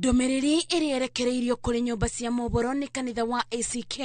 Ndũmĩrĩri ĩrĩa ĩrekereirio kũrĩ nyũmba cia mohoro nĩ kanitha wa ACK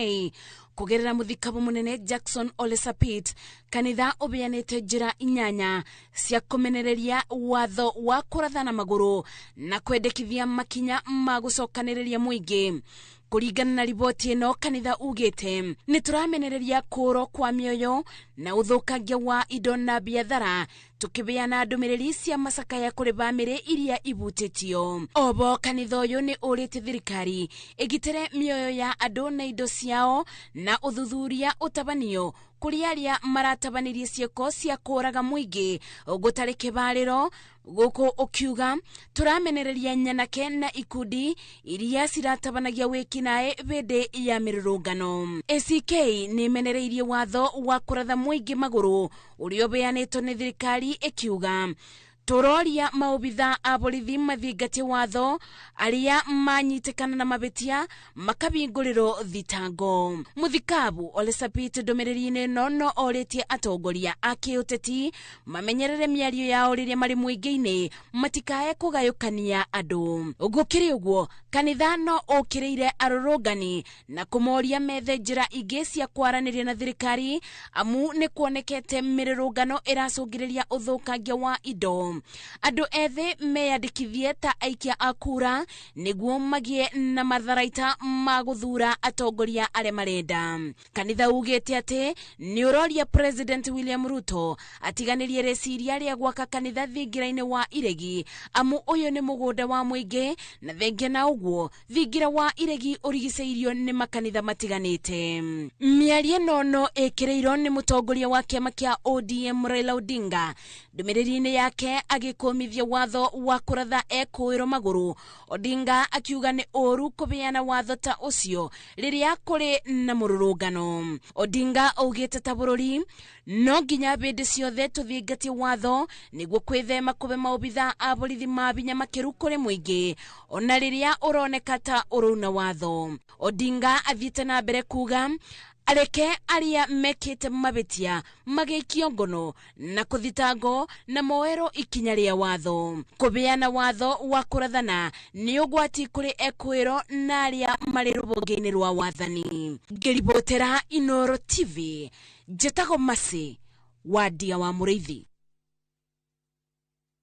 kũgerera mũthikabu mũnene Jackson Ole Sapit. Kanitha ũbeanĩte njĩra 8 cia kũmenereria watho wa kũrathana magũrũ na kwendekithia makinya ma gũcokanĩrĩria mũingĩ. Kũringana na riboti ĩno, kanitha ugĩte nĩ tũramenereria kũũrwo kwa mĩoyo na ũthũkangia wa indo na biathara, tũkĩbeana ndũmĩrĩri cia macakaya kũrĩ bamĩrĩ iria ibutĩtio. Obo kanitha ũyũ nĩ ũrĩtie thirikari ĩgitĩre mĩoyo ya andũ na indo ciao na ũthuthuria ũtabanio kũrĩ arĩa maratabanirie ciĩko cia kũraga mũingĩ gũtarĩ kĩbarĩro. Gũkũ ũkiuga tũramenereria nyanake na ikundi iria ciratabanagia wĩkinaĩ hĩndĩ ya mĩrũrũngano. ACK nĩ ĩmenereirie watho wa kũratha mũingĩ magũrũ ũrĩa ũbeanĩtwo nĩ thirikari, ĩkiuga tũroria maobitha a borithi mathingatie watho, arĩa manyitĩkana na mabĩtia makabingũrĩrwo thitango. Mũthikabu Ole Sapit ndũmĩrĩri-inĩ ĩno no orĩtie atongoria a kĩũteti mamenyerere mĩario yao rĩrĩa marĩ mũingĩ-inĩ, matikae kũgayũkania andũ. Gũkĩrĩ ũguo, kanitha no ũkĩrĩire arũrũngani na kũmoria methe njĩra ingĩ cia kwaranĩria na thirikari, amu nĩ kuonekete mĩrũrũngano ĩracũngĩrĩria ũthũkangia wa indo. Andũ ethĩ meyandĩkithie ta aikia a kura nĩguo magĩe na matharaita ma gũthura atongoria arĩa marenda. Kanitha ugĩte atĩ nĩ ũroria President William Ruto atiganĩrie rĩciria rĩa gwaka kanitha thingira-inĩ wa Iregi, amu ũyũ nĩ mũgũnda wa mũingĩ, na thengia na ũguo thingira wa Iregi ũrigicĩirio nĩ makanitha matiganĩte. Mĩario ĩno no ĩkĩrĩirwo nĩ mũtongoria wa kĩama kĩa ODM Raila Odinga ndũmĩrĩri-inĩ yake agĩkũmithia watho wa kũratha ekũĩrwo magũrũ. Odinga akiuga nĩ ũru kũbeana watho ta ũcio rĩrĩa kũrĩ na mũrũrũngano. Odinga augĩte ta bũrũri no nginya hĩndĩ ciothe tũthingatie watho nĩguo kwĩthema kũbe maobitha a borithi ma binya makĩru kũrĩ mũingĩ ona rĩrĩa ũroneka ta ũrauna watho. Odinga athiĩte na mbere kuga areke arĩa mekĩte mabĩtia magĩikio ngono na kũthitango na moerwo ikinya rĩa watho. Kũbeana watho wa kũrathana nĩ ũgwati kũrĩ ekũĩro na arĩa marĩ rũhonge-inĩ rwa wathani. Ngĩribotera Inooro TV, njĩtagwo Mercy Wandia wa Mũrĩithi.